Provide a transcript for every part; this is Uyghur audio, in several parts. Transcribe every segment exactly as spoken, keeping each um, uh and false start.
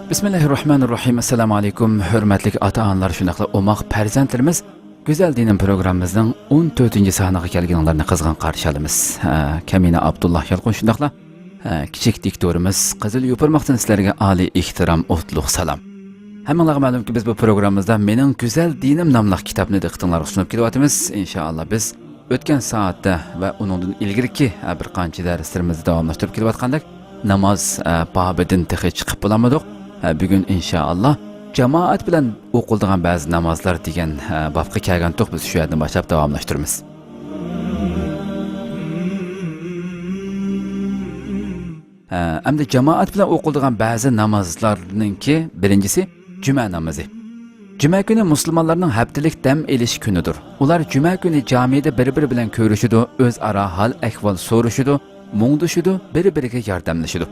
بىسمىللاھىررەھمانىررەھىم. ئەسسالامۇ ئەلەيكۇم، ھۆرمەتلىك ئاتا-ئانىلار، شۇنداقلا ئوماق پەرزەنتلىرىمىز. گۈزەل دىنىم پروگراممىمىزنىڭ ئون تۆتىنچى سانىغا كەلگىنىڭلارنى قىزغىن قارشى ئالىمىز. ھە، كەمىنە ئابدۇللا يالقۇن، شۇنداقلا، ھە، كىچىك دىكتورىمىز قىزىل يوپۇرماقتىن سىلەرگە ئالىي ئېھتىرام، ئوتلۇق سالام. ھەممىڭلارغا مەلۇمكى، بىز بۇ پروگراممىمىزدا مېنىڭ گۈزەل دىنىم ناملىق كىتابنى دىققىتىڭلارغا سۇنۇپ كېلىۋاتىمىز. ئىنشائاللا، بىز ئۆتكەن سائەتتە ۋە ئۇنىڭدىن ئىلگىرىكى، ھە، بىر قانچە دەرسلىرىمىزدە داۋاملاشتۇرۇپ كېلىۋاتقاندەك، ناماز، ئە، بابىدىن تېخى چىقىپ بولالمىدۇق. ئە، بۈگۈن ئىنشائاللا جامائەت بىلەن ئوقۇلىدىغان بەزى نامازلار دېگەن، ئە، بابقا كەلگەنتۇق. بىز شۇ يەردىن باشلاپ داۋاملاشتۇرىمىز. ئە، ئەمدى جامائەت بىلەن ئوقۇلىدىغان بەزى نامازلارنىڭكى بىرىنچىسى جۈمە نامىزى. جۈمە كۈنى مۇسۇلمانلارنىڭ ھەپتىلىك دەم ئېلىش كۈنىدۇر. ئۇلار جۈمە كۈنى جامىدە بىر-بىرى بىلەن كۆرۈشىدۇ، ئۆزئارا ھال-ئەھۋال سورىشىدۇ، مۇڭدىشىدۇ، بىر-بىرىگە ياردەملىشىدۇ.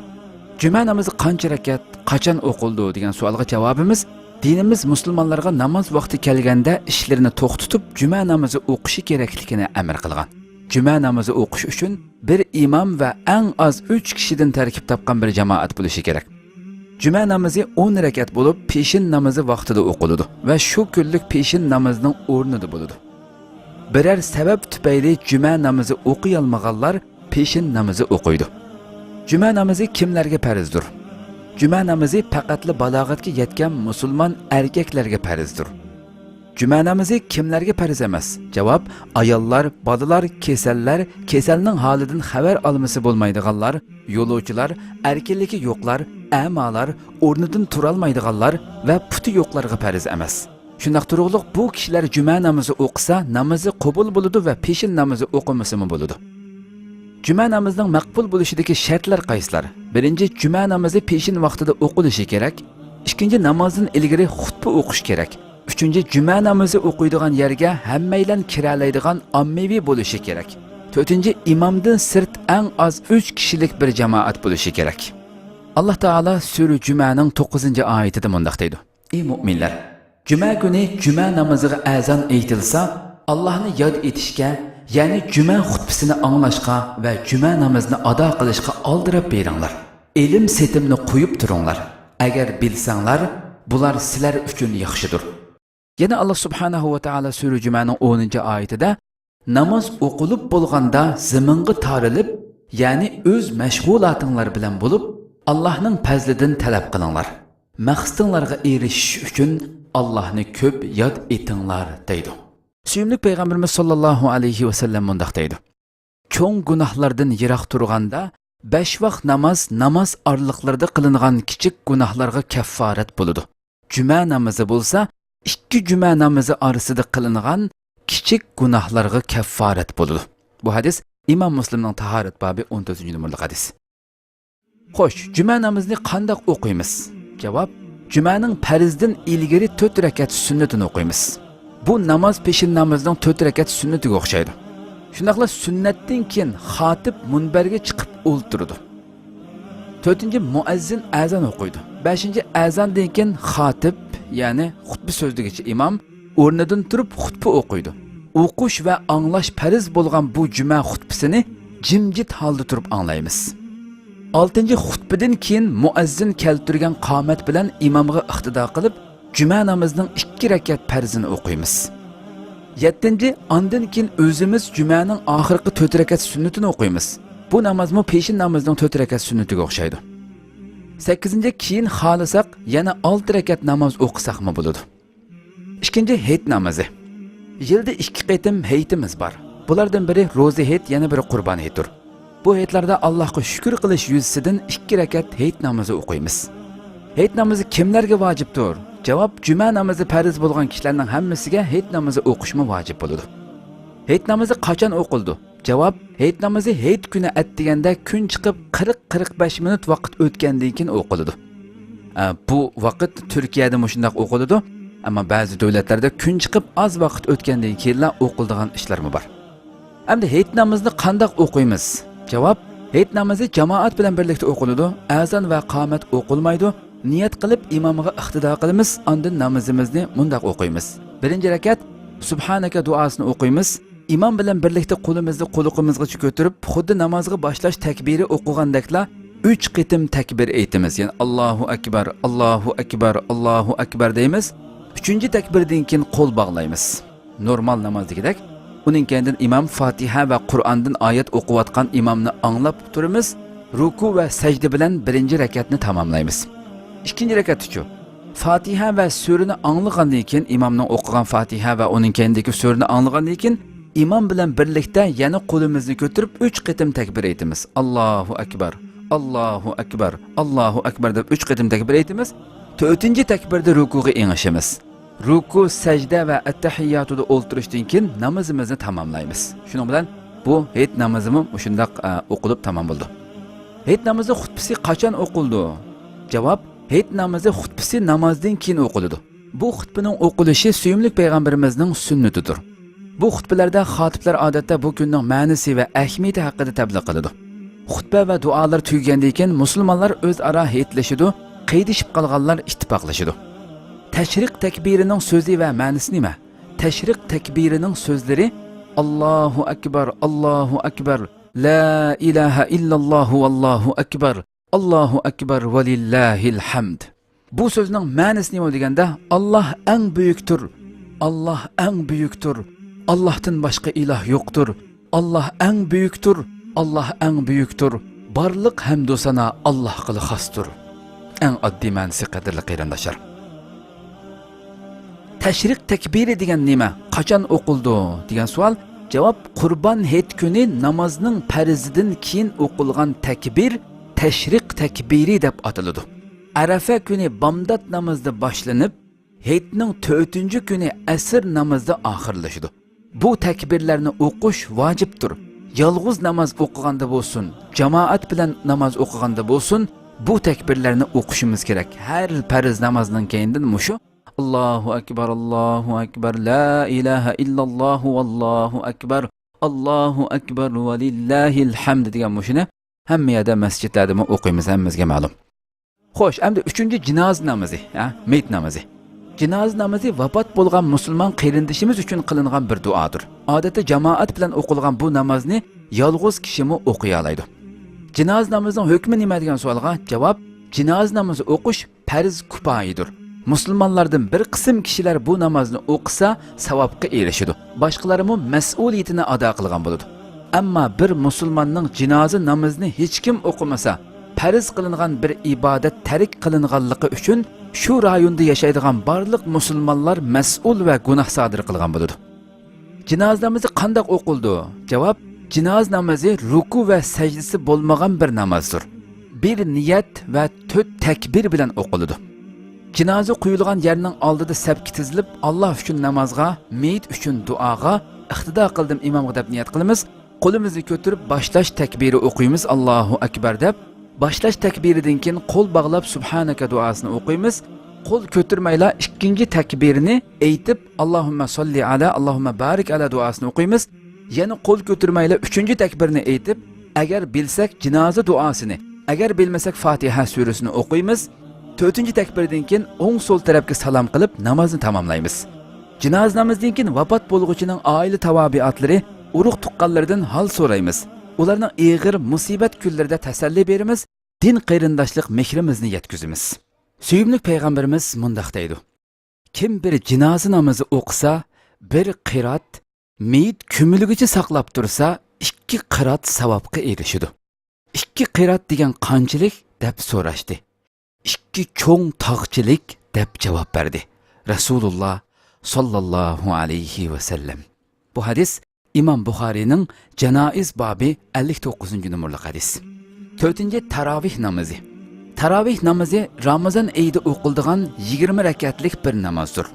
جۈمە نامىزى قانچە رەكەت، قاچان ئوقۇلىدۇ دېگەن سوئالغا جاۋابىمىز، دىنىمىز مۇسۇلمانلارغا ناماز ۋاقتى كەلگەندە ئىشلىرىنى توختىتىپ، جۈمە نامىزى ئوقۇشى كېرەكلىكىنى ئەمر قىلغان. جۈمە نامىزى ئوقۇش ئۈچۈن بىر ئىمام ۋە ئەڭ ئاز ئۈچ كىشىدىن تەركىب تاپقان بىر جامائەت بولۇشى كېرەك. جۈمە نامىزى ئون رەكەت بولۇپ، پېشىن نامىزى ۋاقتىدا ئوقۇلىدۇ ۋە شۇ كۈنلۈك پېشىن نامىزىنىڭ ئورنىدا بولىدۇ. بىرەر سەۋەب تۈپەيلى جۈمە نامىزى ئوقۇيالمىغانلار پېشىن نامىزى ئوقۇيدۇ. جۈمە نامىزى كىملەرگە پەرزدۇر؟ جۈمە نامىزى پەقەتلا بالاغەتكە يەتكەن مۇسۇلمان ئەركەكلەرگە پەرزدۇر. جۈمە نامىزى كىملەرگە پەرز ئەمەس؟ جاۋاب، ئاياللار، بالىلار، كېسەللەر، كېسەلنىڭ ھالىدىن خەۋەر ئالمىسى بولمايدىغانلار، يولۇچىلار، ئەركىنلىكى يوقلار، ئەمالار، ئورنىدىن تۇرالمايدىغانلار ۋە پۇتى يوقلارغا پەرز ئەمەس. شۇنداق تۇرۇقلۇق بۇ كىشىلەر جۈمە نامىزى ئوقۇسا، نامىزى قوبۇل بولىدۇ ۋە پېشىن نامىزى ئوقۇمىسىمۇ بولىدۇ. جۈمە نامىزىنىڭ مەقبۇل بولۇشىدىكى شەرتلەر قايسىلار؟ بىرىنچى، جۈمە نامىزى پېشىن ۋاقتىدا ئوقۇلۇشى كېرەك. ئىككىنچى، نامازدىن ئىلگىرى خۇتبە ئوقۇش كېرەك. ئۈچىنچى، جۈمە نامىزى ئوقۇيدىغان يەرگە ھەممەيلەن كىرەلەيدىغان ئاممىۋى بولۇشى كېرەك. تۆتىنچى، ئىمامدىن سىرت ئەڭ ئاز ئۈچ كىشىلىك بىر جامائەت بولۇشى كېرەك. ئاللا تائالا سۈرە جۈمەنىڭ توققۇزىنچى ئايىتىدە مۇنداق دەيدۇ. ئى مۇئمىنلەر! جۈمە كۈنى جۈمە نامىزىغا ئەزان ئېيتىلسا، ئاللاھنى ياد ئېتىشكە، يەنى جۈمە خۇتبىسىنى ئاڭلاشقا ۋە جۈمە نامىزىنى ئادا قىلىشقا ئالدىراپ بېرىڭلار. ئېلىم سېتىمنى قويۇپ تۇرۇڭلار. ئەگەر بىلسەڭلار، بۇلار سىلەر ئۈچۈن ياخشىدۇر. يەنە ئاللا سۇبھانەھۇ ۋە تائالا سۈرە جۈمەنىڭ ئونىنچى ئايىتىدە، ناماز ئوقۇلۇپ بولغاندا زېمىنغا تارىلىپ، يەنى ئۆز مەشغۇلاتىڭلار بىلەن بولۇپ، ئاللاھنىڭ پەزلىدىن تەلەپ قىلىڭلار. مەقسىتىڭلارغا ئېرىشىش ئۈچۈن ئاللاھنى كۆپ ياد ئېتىڭلار، دەيدۇ. سۆيۈملۈك پەيغەمبىرىمىز ساللاللاھۇ ئەلەيھى ۋەسەللەم مۇنداق دەيدۇ: چوڭ گۇناھلاردىن يىراق تۇرغاندا، بەش ۋاق ناماز، ناماز ئارىلىقلىرىدا قىلىنغان كىچىك گۇناھلارغا كەففارەت بولىدۇ. جۈمە نامىزى بولسا، ئىككى جۈمە نامىزى ئارىسىدا قىلىنغان كىچىك گۇناھلارغا كەففارەت بولىدۇ. بۇ ھەدىس ئىمام مۇسلىمنىڭ تاھارەت بابى، ئون تۆتىنچى نومۇرلۇق ھەدىس. خوش، جۈمە نامىزىنى قانداق ئوقۇيمىز؟ جاۋاب، جۈمەنىڭ پەرزدىن ئىلگىرى تۆت رەكەت سۈننىتىنى ئوقۇيمىز. بۇ ناماز پېشىن نامىزىنىڭ تۆت رەكەت سۈننىتىگە ئوخشايدۇ. شۇنداقلا سۈننەتتىن كېيىن خاتىپ مۇنبەرگە چىقىپ ئولتۇرىدۇ. تۆتىنچى، مۇئەززىن ئەزان ئوقۇيدۇ. بەشىنچى، ئەزاندىن كېيىن خاتىپ، يەنى خۇتبە سۆزلىگۈچى ئىمام ئورنىدىن تۇرۇپ خۇتبە ئوقۇيدۇ. ئوقۇش ۋە ئاڭلاش پەرز بولغان بۇ جۈمە خۇتبىسىنى جىمجىت ھالدا تۇرۇپ ئاڭلايمىز. ئالتىنچى، خۇتبىدىن كېيىن مۇئەززىن كەلتۈرگەن قامەت بىلەن ئىمامغا ئىقتىدا قىلىپ، جۈمە نامىزىنىڭ ئىككى رەكەت پەرزىنى ئوقۇيمىز. يەتتىنچى، ئاندىن كېيىن ئۆزىمىز جۈمەنىڭ ئاخىرقى تۆت رەكەت سۈننىتىنى ئوقۇيمىز. بۇ نامازمۇ پېشىن نامىزىنىڭ تۆت رەكەت سۈننىتىگە ئوخشايدۇ. سەككىزىنچى، كېيىن خالىساق يەنە ئالتە رەكەت ناماز ئوقۇساقمۇ بولىدۇ. ئىككىنچى، ھېيت نامىزى. يىلدا ئىككى قېتىم ھېيتىمىز بار. بۇلاردىن بىرى روزا ھېيت، يەنە بىرى قۇربان ھېيتتۇر. بۇ ھېيتلاردا ئاللاھقا شۈكۈر قىلىش يۈزىسىدىن ئىككى رەكەت ھېيت نامىزى ئوقۇيمىز. ھېيت نامىزى كىملەرگە ۋاجىپتۇر؟ جاۋاب، جۈمە نامىزى پەرز بولغان كىشىلەرنىڭ ھەممىسىگە ھېيت نامىزى ئوقۇشمۇ ۋاجىپ بولىدۇ. ھېيت نامىزى قاچان ئوقۇلىدۇ؟ جاۋاب، ھېيت نامىزى ھېيت كۈنى ئەتىگەندە كۈن چىقىپ قىرىق، قىرىق بەش مىنۇت ۋاقىت ئۆتكەندىن كېيىن ئوقۇلىدۇ. ئە، بۇ ۋاقىت تۈركىيەدە مۇشۇنداق ئوقۇلىدۇ، ئەمما بەزى دۆلەتلەردە كۈن چىقىپ ئاز ۋاقىت ئۆتكەندىن كېيىنلا ئوقۇلىدىغان ئىشلارمۇ بار. ئەمدى ھېيت نامىزىنى قانداق ئوقۇيمىز؟ جاۋاب، ھېيت نامىزى جامائەت بىلەن بىرلىكتە ئوقۇلىدۇ، ئەزان ۋە قامەت ئوقۇلمايدۇ، نىيەت قىلىپ ئىمامغا ئىقتىدا قىلىمىز، ئاندىن نامىزىمىزنى مۇنداق ئوقۇيمىز. بىرىنچى رەكەت، سۇبھانەكە دۇئاسىنى ئوقۇيمىز. ئىمام بىلەن بىرلىكتە قولىمىزنى قۇلىقىمىزغىچە كۆتۈرۈپ، خۇددى نامازغا باشلاش تەكبىرى ئوقۇغاندەكلا ئۈچ قېتىم تەكبىر ئېيتىمىز. يەنى، «ئاللاھۇ ئەكبەر، ئاللاھۇ ئەكبەر، ئاللاھۇ ئەكبەر» دەيمىز. ئۈچىنچى تەكبىردىن كېيىن قول باغلايمىز. نورمال نامازدىكىدەك. ئۇنىڭ كەينىدىن ئىمام فاتىھە ۋە قۇرئاندىن ئايەت ئوقۇۋاتقان ئىمامنى ئاڭلاپ تۇرىمىز. رۇكۇ ۋە سەجدە بىلەن بىرىنچى رەكەتنى تاماملايمىز. ئىككىنچى رەكەتتىچۇ؟ فاتىھە ۋە سۈرىنى ئاڭلىغاندىن كېيىن، ئىمامنىڭ ئوقۇغان فاتىھە ۋە ئۇنىڭ كەينىدىكى سۈرىنى ئاڭلىغاندىن كېيىن، ئىمام بىلەن بىرلىكتە يەنە قولىمىزنى كۆتۈرۈپ، ئۈچ قېتىم تەكبىر ئېيتىمىز. «ئاللاھۇ ئەكبەر، ئاللاھۇ ئەكبەر، ئاللاھۇ ئەكبەر» دەپ ئۈچ قېتىم تەكبىر ئېيتىمىز. تۆتىنچى تەكبىردە رۇكۇغا ئېڭىشىمىز. رۇكۇ، سەجدە ۋە ئەتتەھىياتۇدا ئولتۇرۇشتىن كېيىن نامىزىمىزنى تاماملايمىز. شۇنىڭ بىلەن بۇ ھېيت نامىزىمۇ مۇشۇنداق، ئە، ئوقۇلۇپ تامام بولىدۇ. ھېيت نامىزى خۇتبىسى قاچان ئوقۇلىدۇ؟ جاۋاب، ھېيت نامىزى خۇتبىسى نامازدىن كېيىن ئوقۇلىدۇ. بۇ خۇتبىنىڭ ئوقۇلۇشى سۆيۈملۈك پەيغەمبىرىمىزنىڭ سۈننىتىدۇر. بۇ خۇتبىلەردە خاتىپلار ئادەتتە بۇ كۈننىڭ مەنىسى ۋە ئەھمىيىتى ھەققىدە تەبلىغ قىلىدۇ. خۇتبە ۋە دۇئالار تۈگىگەندىن كېيىن مۇسۇلمانلار ئۆزئارا ھېيتلىشىدۇ، قىيدىشىپ قالغانلار ئىتتىپاقلىشىدۇ. تەشرىق تەكبىرىنىڭ سۆزى ۋە مەنىسى نېمە؟ تەشرىق تەكبىرىنىڭ سۆزلىرى: «ئاللاھۇ ئەكبەر، ئاللاھۇ ئەكبەر، لا ئىلاھە ئىللاللاھۇ، ۋاللاھۇ ئەكبەر، ئاللاھۇ ئەكبەر، ۋەلىللاھىل ھەمد.» بۇ سۆزنىڭ مەنىسى نېمە دېگەندە، «ئاللاھ ئەڭ بۈيۈكتۇر، ئاللاھ ئەڭ بۈيۈكتۇر، ئاللاھتىن باشقا ئىلاھ يوقتۇر، ئاللاھ ئەڭ بۈيۈكتۇر، ئاللاھ ئەڭ بۈيۈكتۇر، بارلىق ھەمدۇ سانا ئاللاھقىلا خاستۇر.» ئەڭ ئاددىي مەنىسى، قەدىرلىك قېرىنداشلار. تەشرىق تەكبىرى دېگەن نېمە؟ قاچان ئوقۇلىدۇ؟ دېگەن سوئال. جاۋاب، قۇربان ھېيت كۈنى نامازنىڭ پەرزىدىن كېيىن ئوقۇلغان تەكبىر تەشرىق تەكبىرى دەپ ئاتىلىدۇ. ئەرەفە كۈنى بامدات نامىزى باشلىنىپ، ھېيتنىڭ تۆتىنچى كۈنى ئەسىر نامىزىدا ئاخىرلىشىدۇ. بۇ تەكبىرلەرنى ئوقۇش ۋاجىپتۇر. يالغۇز ناماز ئوقۇغاندا بولسۇن، جامائەت بىلەن ناماز ئوقۇغاندا بولسۇن، بۇ تەكبىرلەرنى ئوقۇشىمىز كېرەك. ھەر پەرز نامازنىڭ كەينىدىن مۇشۇ، «ئاللاھۇ ئەكبەر، ئاللاھۇ ئەكبەر، لا ئىلاھە ئىللاللاھۇ، ۋاللاھۇ ئەكبەر، ئاللاھۇ ئەكبەر، ۋەلىللاھىل ھەمد» دېگەن مۇشۇنى ھەممە يەردە، مەسچىتلەردىمۇ ئوقۇيمىز، ھەممىمىزگە مەلۇم. خوش، ئەمدى ئۈچىنچى جىنازا نامىزى، ھە، مېيىت نامىزى. جىنازا نامىزى ۋاپات بولغان مۇسۇلمان قېرىندىشىمىز ئۈچۈن قىلىنغان بىر دۇئادۇر. ئادەتتە جامائەت بىلەن ئوقۇلغان بۇ نامازنى يالغۇز كىشىمۇ ئوقۇيالايدۇ. جىنازا نامىزىنىڭ ھۆكمى نېمە دېگەن سوئالغا جاۋاب، جىنازا نامىزى ئوقۇش پەرز كۇپايىدۇر. مۇسۇلمانلاردىن بىر قىسىم كىشىلەر بۇ نامازنى ئوقۇسا، ساۋابقا ئېرىشىدۇ. باشقىلارمۇ مەسئۇلىيىتىنى ئادا قىلغان بولىدۇ. ئەمما بىر مۇسۇلماننىڭ جىنازا نامىزىنى ھېچكىم ئوقۇمىسا، پەرز قىلىنغان بىر ئىبادەت تەرك قىلىنغانلىقى ئۈچۈن شۇ رايوندا ياشايدىغان بارلىق مۇسۇلمانلار مەسئۇل ۋە گۇناھ سادىر قىلغان بولىدۇ. جىنازا نامىزى قانداق ئوقۇلىدۇ؟ جاۋاب، جىنازا نامىزى رۇكۇ ۋە سەجدىسى بولمىغان بىر نامازدۇر. بىر نىيەت ۋە تۆت تەكبىر بىلەن ئوقۇلىدۇ. جىنازا قويۇلغان يەرنىڭ ئالدىدا سەپكە تىزىلىپ، ئاللا ئۈچۈن نامازغا، مېيىت ئۈچۈن دۇئاغا، «ئىقتىدا قىلدىم ئىمامغا» دەپ نىيەت قىلىمىز. قولىمىزنى كۆتۈرۈپ، باشلاش تەكبىرى ئوقۇيمىز، «ئاللاھۇ ئەكبەر» دەپ. باشلاش تەكبىرىدىن كېيىن قول باغلاپ، «سۇبھانەكە» دۇئاسىنى ئوقۇيمىز. قول كۆتۈرمەيلا ئىككىنچى تەكبىرنى ئېيتىپ، «ئاللاھۇممە ساللى ئەلا، ئاللاھۇممە بارىك ئەلا» دۇئاسىنى ئوقۇيمىز. يەنە قول كۆتۈرمەيلا ئۈچىنچى تەكبىرنى ئېيتىپ، ئەگەر بىلسەك جىنازا دۇئاسىنى، ئەگەر بىلمىسەك فاتىھە سۈرىسىنى ئوقۇيمىز. تۆتىنچى تەكبىردىن كېيىن ئوڭ سول تەرەپكە سالام قىلىپ نامازنى تاماملايمىز. جىنازا نامىزىدىن كېيىن ۋاپات بولغۇچىنىڭ ئائىلە تاۋابىئاتلىرى، ئۇرۇق تۇغقانلىرىدىن ھال سورايمىز. ئۇلارنىڭ ئېغىر مۇسىبەت كۈنلىرىدە تەسەللى بېرىمىز، دىن قېرىنداشلىق مېھرىمىزنى يەتكۈزىمىز. سۆيۈملۈك پەيغەمبىرىمىز مۇنداق دەيدۇ: «كىم بىر جىنازا نامىزى ئوقۇسا، بىر قىرات، مېيىت كۆمۈلگۈچە ساقلاپ تۇرسا، ئىككى قىرات ساۋابقا ئېرىشىدۇ.» «ئىككى قىرات دېگەن قانچىلىك؟» دەپ سوراشتى. «ئىككى چوڭ تاغچىلىك» دەپ جاۋاب بەردى رەسۇلۇللا ساللاللاھۇ ئەلەيھى ۋەسەللەم. بۇ ھەدىس ئىمام بۇخارىينىڭ جانائىز بابى، ئەللىك توققۇزىنچى نومۇرلۇق ھەدىس. تۆتىنچى، تاراۋىھ نامىزى. تاراۋىھ نامىزى رامىزان ئېيىدا ئوقۇلىدىغان يىگىرمە رەكەتلىك بىر نامازدۇر.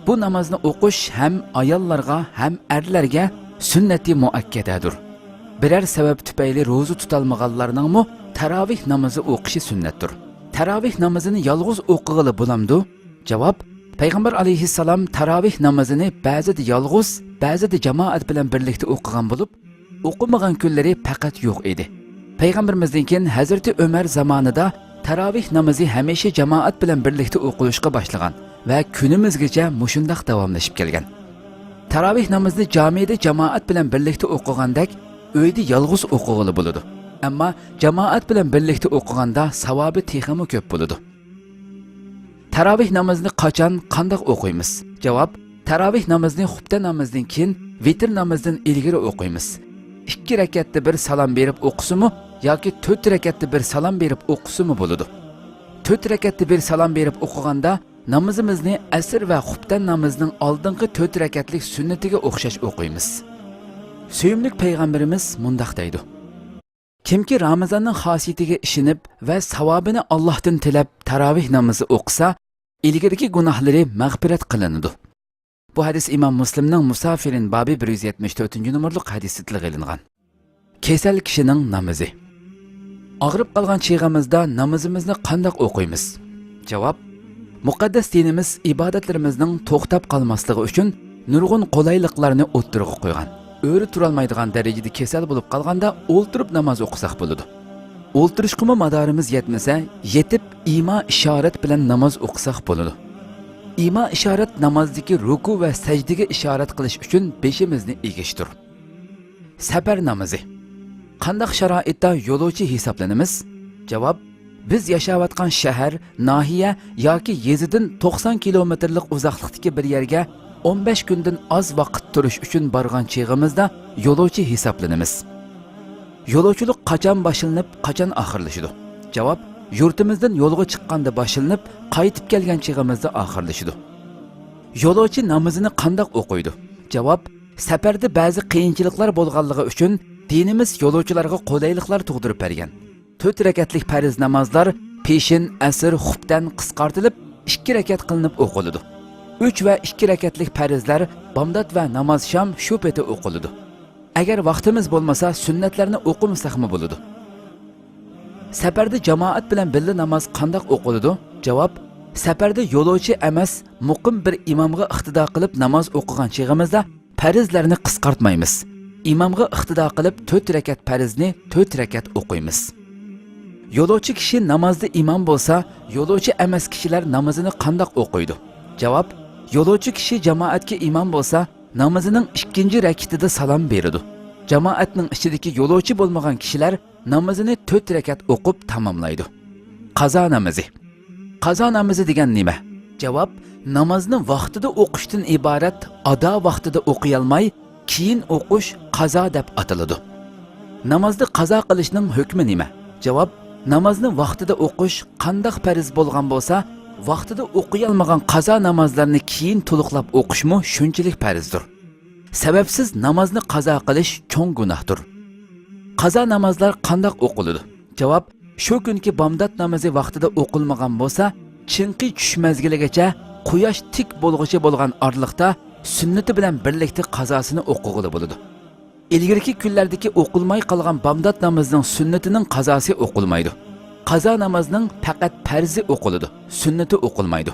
بۇ نامازنى ئوقۇش ھەم ئاياللارغا، ھەم ئەرلەرگە سۈننەتى مۇئەككەدەدۇر. بىرەر سەۋەب تۈپەيلى روزا تۇتالمىغانلارنىڭمۇ تاراۋىھ نامىزى ئوقۇشى سۈننەتتۇر. تاراۋىھ نامىزىنى يالغۇز ئوقۇغىلى بولامدۇ؟ جاۋاب، پەيغەمبەر ئەلەيھىسسالام تاراۋىھ نامىزىنى بەزىدە يالغۇز، بەزىدە جامائەت بىلەن بىرلىكتە ئوقۇغان بولۇپ، ئوقۇمىغان كۈنلىرى پەقەت يوق ئىدى. پەيغەمبىرىمىزدىن كېيىن ھەزرىتى ئۆمەر زامانىدا تاراۋىھ نامىزى ھەمىشە جامائەت بىلەن بىرلىكتە ئوقۇلۇشقا باشلىغان ۋە كۈنىمىزگىچە مۇشۇنداق داۋاملىشىپ كەلگەن. تاراۋىھ نامىزىنى جامىدا جامائەت بىلەن بىرلىكتە ئوقۇغاندەك، ئۆيدە يالغۇز ئوقۇغىلى بولىدۇ. ئەمما جامائەت بىلەن بىرلىكتە ئوقۇغاندا ساۋابى تېخىمۇ كۆپ بولىدۇ. تاراۋىھ نامىزىنى قاچان، قانداق ئوقۇيمىز؟ جاۋاب، تاراۋىھ نامىزىنى خۇپتەن نامىزىدىن كېيىن، ۋىتىر نامىزىدىن ئىلگىرى ئوقۇيمىز. ئىككى رەكەتتە بىر سالام بېرىپ ئوقۇسىمۇ ياكى تۆت رەكەتتە بىر سالام بېرىپ ئوقۇسىمۇ بولىدۇ. تۆت رەكەتتە بىر سالام بېرىپ ئوقۇغاندا، نامىزىمىزنى ئەسىر ۋە خۇپتەن نامىزىنىڭ ئالدىنقى تۆت رەكەتلىك سۈننىتىگە ئوخشاش ئوقۇيمىز. سۆيۈملۈك پەيغەمبىرىمىز مۇنداق دەيدۇ: كىمكى رامىزاننىڭ خاسىيىتىگە ئىشىنىپ ۋە ساۋابىنى ئاللاھتىن تىلەپ تاراۋىھ نامىزى ئوقۇسا، ئىلگىرىكى گۇناھلىرى مەغپىرەت قىلىنىدۇ. بۇ ھەدىس ئىمام مۇسلىمنىڭ مۇسافىرىن بابى بىر يۈز يەتمىش تۆتىنچى نومۇرلۇق ھەدىسى تىلغا ئېلىنغان. كېسەل كىشىنىڭ نامىزى. ئاغرىپ قالغان چېغىمىزدا نامىزىمىزنى قانداق ئوقۇيمىز؟ جاۋاب، مۇقەددەس دىنىمىز ئىبادەتلىرىمىزنىڭ توختاپ قالماسلىقى ئۈچۈن نۇرغۇن قولايلىقلارنى ئوتتۇرىغا قويغان. ئۆرە تۇرالمايدىغان دەرىجىدە كېسەل بولۇپ قالغاندا ئولتۇرۇپ ناماز ئوقۇساق بولىدۇ. ئولتۇرۇشقىمۇ مادارىمىز يەتمىسە، يېتىپ ئىما ئىشارەت بىلەن ناماز ئوقۇساق بولىدۇ. ئىما ئىشارەت نامازدىكى رۇكۇ ۋە سەجدىگە ئىشارەت قىلىش ئۈچۈن بېشىمىزنى ئېگىشتۇر. سەپەر نامىزى. قانداق شارائىتتا يولۇچى ھېسابلىنىمىز؟ جاۋاب، بىز ياشاۋاتقان شەھەر، ناھىيە ياكى يېزىدىن توقسان كىلومېتىرلىق ئۇزاقلىقتىكى بىر يەرگە ئون بەش كۈندىن ئاز ۋاقىت تۇرۇش ئۈچۈن بارغان چېغىمىزدا يولۇچى ھېسابلىنىمىز. يولۇچىلىق قاچان باشلىنىپ، قاچان ئاخىرلىشىدۇ؟ جاۋاب، يۇرتىمىزدىن يولغا چىققاندا باشلىنىپ، قايتىپ كەلگەن چېغىمىزدا ئاخىرلىشىدۇ. يولۇچى نامىزىنى قانداق ئوقۇيدۇ؟ جاۋاب، سەپەردە بەزى قىيىنچىلىقلار بولغانلىقى ئۈچۈن دىنىمىز يولۇچىلارغا قولايلىقلار تۇغدۇرۇپ بەرگەن. تۆت رەكەتلىك پەرز نامازلار پېشىن، ئەسىر، خۇپتەن قىسقارتىلىپ، ئىككى رەكەت قىلىنىپ ئوقۇلىدۇ. ئۈچ ۋە ئىككى رەكەتلىك پەرزلەر بامدات ۋە ناماز شام شۇ پېتى ئوقۇلىدۇ. ئەگەر ۋاقتىمىز بولمىسا، سۈننەتلەرنى ئوقۇمىساقمۇ بولىدۇ. سەپەردە جامائەت بىلەن بىللە ناماز قانداق ئوقۇلىدۇ؟ جاۋاب، سەپەردە يولۇچى ئەمەس، مۇقىم بىر ئىمامغا ئىقتىدا قىلىپ ناماز ئوقۇغان چېغىمىزدا پەرزلەرنى قىسقارتمايمىز. ئىمامغا ئىقتىدا قىلىپ تۆت رەكەت پەرزنى تۆت رەكەت ئوقۇيمىز. يولۇچى كىشى نامازدا ئىمام بولسا، يولۇچى ئەمەس كىشىلەر نامىزىنى قانداق ئوقۇيدۇ؟ جاۋاب، يولۇچى كىشى جامائەتكە ئىمام بولسا، نامىزىنىڭ ئىككىنچى رەكىتىدە سالام بېرىدۇ. جامائەتنىڭ ئىچىدىكى يولۇچى بولمىغان كىشىلەر نامىزىنى تۆت رەكەت ئوقۇپ تاماملايدۇ. قازا نامىزى. قازا نامىزى دېگەن نېمە؟ جاۋاب، نامازنى ۋاقتىدا ئوقۇشتىن ئىبارەت ئادا ۋاقتىدا ئوقۇيالماي، كېيىن ئوقۇش قازا دەپ ئاتىلىدۇ. نامازنى قازا قىلىشنىڭ ھۆكمى نېمە؟ جاۋاب، نامازنى ۋاقتىدا ئوقۇش قانداق پەرز بولغان بولسا، ۋاقتىدا ئوقۇيالمىغان قازا نامازلارنى كېيىن تولۇقلاپ ئوقۇشمۇ شۇنچىلىك پەرزدۇر. سەۋەبسىز نامازنى قازا قىلىش چوڭ گۇناھتۇر. قازا نامازلار قانداق ئوقۇلىدۇ؟ جاۋاب، شۇ كۈنكى بامدات نامىزى ۋاقتىدا ئوقۇلمىغان بولسا، چىڭقى چۈش مەزگىلىگىچە، قۇياش تىك بولغۇچە بولغان ئارىلىقتا سۈننىتى بىلەن بىرلىكتە قازاسىنى ئوقۇغىلى بولىدۇ. ئىلگىرىكى كۈنلەردىكى ئوقۇلماي قالغان بامدات نامىزىنىڭ سۈننىتىنىڭ قازاسى ئوقۇلمايدۇ. قازا نامازنىڭ پەقەت پەرزى ئوقۇلىدۇ، سۈننىتى ئوقۇلمايدۇ.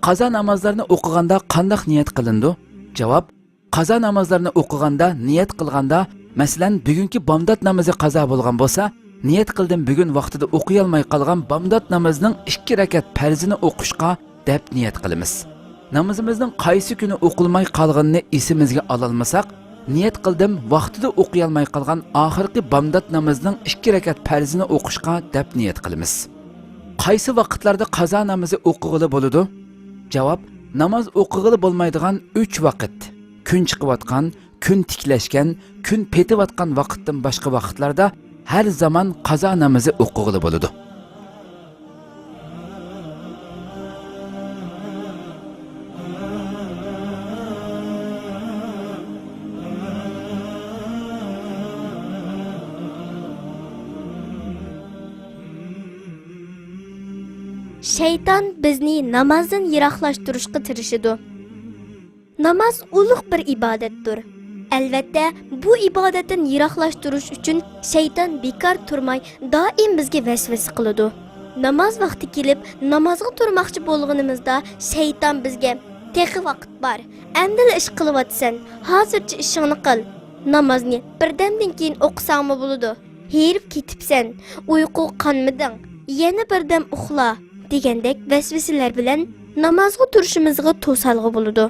قازا نامازلارنى ئوقۇغاندا قانداق نىيەت قىلىنىدۇ؟ جاۋاب، قازا نامازلارنى ئوقۇغاندا، نىيەت قىلغاندا، مەسىلەن، بۈگۈنكى بامدات نامىزى قازا بولغان بولسا، نىيەت قىلدىم بۈگۈن ۋاقتىدا ئوقۇيالماي قالغان بامدات نامىزىنىڭ ئىككى رەكەت پەرزىنى ئوقۇشقا دەپ نىيەت قىلىمىز. نامىزىمىزنىڭ قايسى كۈنى ئوقۇلماي قالغىنىنى ئېسىمىزگە ئالالمىساق، نىيەت قىلدىم ۋاقتىدا ئوقۇيالماي قالغان ئاخىرقى بامدات نامىزىنىڭ ئىككى رەكەت پەرزىنى ئوقۇشقا دەپ نىيەت قىلىمىز. قايسى ۋاقىتلاردا قازا نامىزى ئوقۇغىلى بولىدۇ؟ جاۋاب، ناماز ئوقۇغىلى بولمايدىغان ئۈچ ۋاقىت: كۈن چىقىۋاتقان، كۈن تىكلەشكەن، كۈن پېتىۋاتقان ۋاقىتتىن باشقا ۋاقىتلاردا ھەر زامان قازا نامىزى ئوقۇغىلى بولىدۇ. شەيتان بىزنى نامازدىن يىراقلاشتۇرۇشقا تىرىشىدۇ. ناماز ئۇلۇغ بىر ئىبادەتتۇر. ئەلۋەتتە، بۇ ئىبادەتتىن يىراقلاشتۇرۇش ئۈچۈن شەيتان بىكار تۇرماي دائىم بىزگە ۋەسۋەسە قىلىدۇ. ناماز ۋاقتى كېلىپ، نامازغا تۇرماقچى بولغىنىمىزدا شەيتان بىزگە، «تېخى ۋاقىت بار، ئەمدىلا ئىش قىلىۋاتىسەن، ھازىرچە ئىشىڭنى قىل، نامازنى بىردەمدىن كېيىن ئوقۇساڭمۇ بولىدۇ، ھېرىپ كېتىپسەن، ئۇيقۇغا قانمىدىڭ، يەنە بىردەم ئۇخلا» دېگەندەك ۋەسۋەسىلەر بىلەن نامازغا تۇرۇشىمىزغا توسالغۇ بولىدۇ.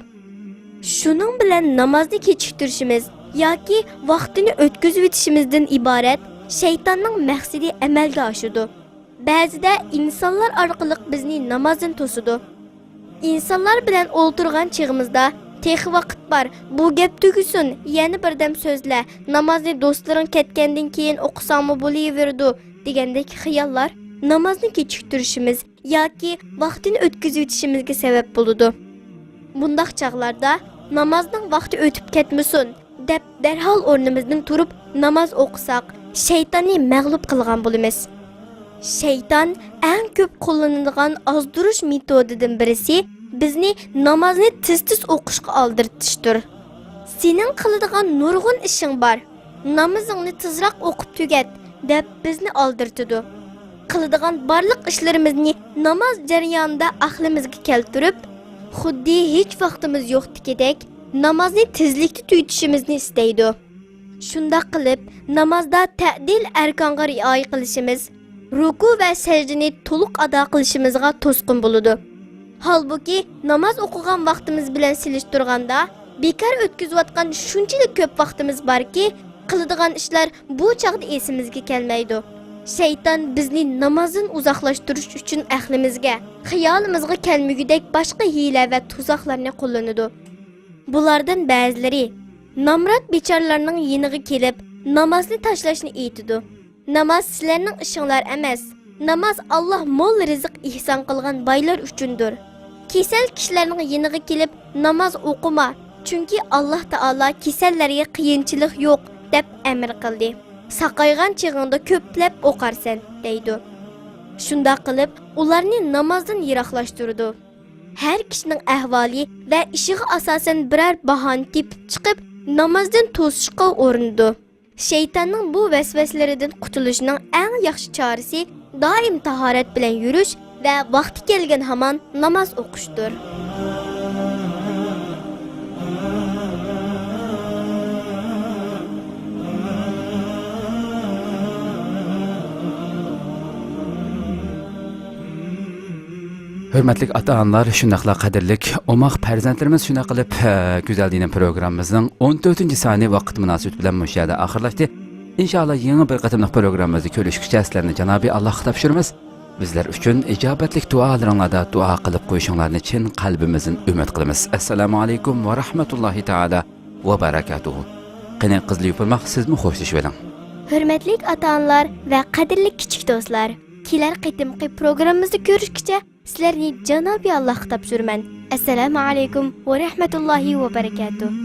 شۇنىڭ بىلەن نامازنى كېچىكتۈرۈشىمىز ياكى ۋاقتىنى ئۆتكۈزۈۋېتىشىمىزدىن ئىبارەت شەيتاننىڭ مەقسىتى ئەمەلگە ئاشىدۇ. بەزىدە ئىنسانلار ئارقىلىق بىزنى نامازدىن توسىدۇ. ئىنسانلار بىلەن ئولتۇرغان چېغىمىزدا، «تېخى ۋاقىت بار، بۇ گەپ تۈگىسۇن، يەنە بىردەم سۆزلە، نامازنى دوستلىرىڭ كەتكەندىن كېيىن ئوقۇساڭمۇ بولۇۋېرىدۇ» دېگەندەك خىياللار نامازنى كېچىكتۈرۈشىمىز ياكى ۋاقتىنى ئۆتكۈزۈۋېتىشىمىزگە سەۋەب بولىدۇ. بۇنداق چاغلاردا، «نامازنىڭ ۋاقتى ئۆتۈپ كەتمىسۇن» دەپ، دەرھال ئورنىمىزدىن تۇرۇپ ناماز ئوقۇساق، شەيتاننى مەغلۇپ قىلغان بولىمىز. شەيتان ئەڭ كۆپ قوللىنىدىغان ئازدۇرۇش مېتودىدىن بىرسى بىزنى نامازنى تېز-تېز ئوقۇشقا ئالدىرىتىشتۇر. «سېنىڭ قىلىدىغان نۇرغۇن ئىشىڭ بار، نامىزىڭنى تېزراق ئوقۇپ تۈگەت» دەپ بىزنى ئالدىرىتىدۇ. قىلىدىغان بارلىق ئىشلىرىمىزنى ناماز جەريانىدا ئەقلىمىزگە كەلتۈرۈپ، خۇددى ھېچ ۋاقتىمىز يوقتىكىدەك نامازنى تېزلىكتە تۈگىتىشىمىزنى ئىستەيدۇ. شۇنداق قىلىپ، نامازدا تەدىل ئەركانغا رىئايە قىلىشىمىز، رۇكۇ ۋە سەجدىنى تولۇق ئادا قىلىشىمىزغا توسقۇن بولىدۇ. ھالبۇكى، ناماز ئوقۇغان ۋاقتىمىز بىلەن سېلىشتۇرغاندا، بىكار ئۆتكۈزۈۋاتقان شۇنچىلىك كۆپ ۋاقتىمىز باركى، قىلىدىغان ئىشلار بۇ چاغدا ئېسىمىزگە كەلمەيدۇ. شەيتان بىزنى نامازدىن ئۇزاقلاشتۇرۇش ئۈچۈن ئەقلىمىزگە، خىيالىمىزغا كەلمىگۈدەك باشقا ھىيلە ۋە تۇزاقلارنى قوللىنىدۇ. بۇلاردىن بەزىلىرى نامرات بىچارىلارنىڭ يېنىغا كېلىپ، نامازنى تاشلاشنى ئېيتىدۇ. «ناماز سىلەرنىڭ ئىشىڭلار ئەمەس. ناماز ئاللاھ مول رىزىق ئېھسان قىلغان بايلار ئۈچۈندۇر. كېسەل كىشىلەرنىڭ يېنىغا كېلىپ، ناماز ئوقۇما، چۈنكى ئاللاھ تائالا كېسەللەرگە قىيىنچىلىق يوق دەپ ئەمىر قىلدى. ساقايغان چېغىڭدا كۆپلەپ ئوقارسەن» دەيدۇ. شۇنداق قىلىپ، ئۇلارنى نامازدىن يىراقلاشتۇرىدۇ. ھەر كىشىنىڭ ئەھۋالى ۋە ئىشىغا ئاساسەن بىرەر باھانە تېپىپ چىقىپ، نامازدىن توسۇشقا ئۇرۇنىدۇ. شەيتاننىڭ بۇ ۋەسۋەسىلىرىدىن قۇتۇلۇشنىڭ ئەڭ ياخشى چارىسى دائىم تاھارەت بىلەن يۈرۈش ۋە ۋاقتى كەلگەن ھامان ناماز ئوقۇشتۇر. ھۆرمەتلىك ئاتا-ئانىلار، شۇنداقلا قەدىرلىك ئوماق پەرزەنتلىرىمىز، شۇنداق قىلىپ، ھە، گۈزەل دىنىم پروگراممىمىزنىڭ ئون تۆتىنچى سانى ۋاقىت مۇناسىۋىتى بىلەن مۇشۇ يەردە ئاخىرلاشتى. ئىنشائاللا، يېڭى بىر قېتىملىق پروگراممىمىزدا كۆرۈشكىچە سىلەرنى جانابىي ئاللاھقا تاپشۇرىمىز. بىزلەر ئۈچۈن ئىجابەتلىك دۇئالىرىڭلاردا دۇئا قىلىپ قويۇشۇڭلارنى چىن قەلبىمىزدىن ئۈمىد قىلىمىز. ئەسسالامۇ ئەلەيكۇم ۋە رەھمەتۇللاھى تائالا ۋە بەرەكاتۇھۇ. قېنى، قىزىل يوپۇرماق، سىزمۇ خوشلىشىۋېلىڭ. ھۆرمەتلىك ئاتا-ئانىلار ۋە قەدىرلىك كىچىك دوستلار، كېلەر قېتىمقى پروگراممىمىزدا كۆرۈشكىچە سىلەرنى جانابىي ئاللاھقا تاپشۇرىمەن. ئەسسالامۇ ئەلەيكۇم ۋە رەھمەتۇللاھى ۋە بەرەكاتۇھ.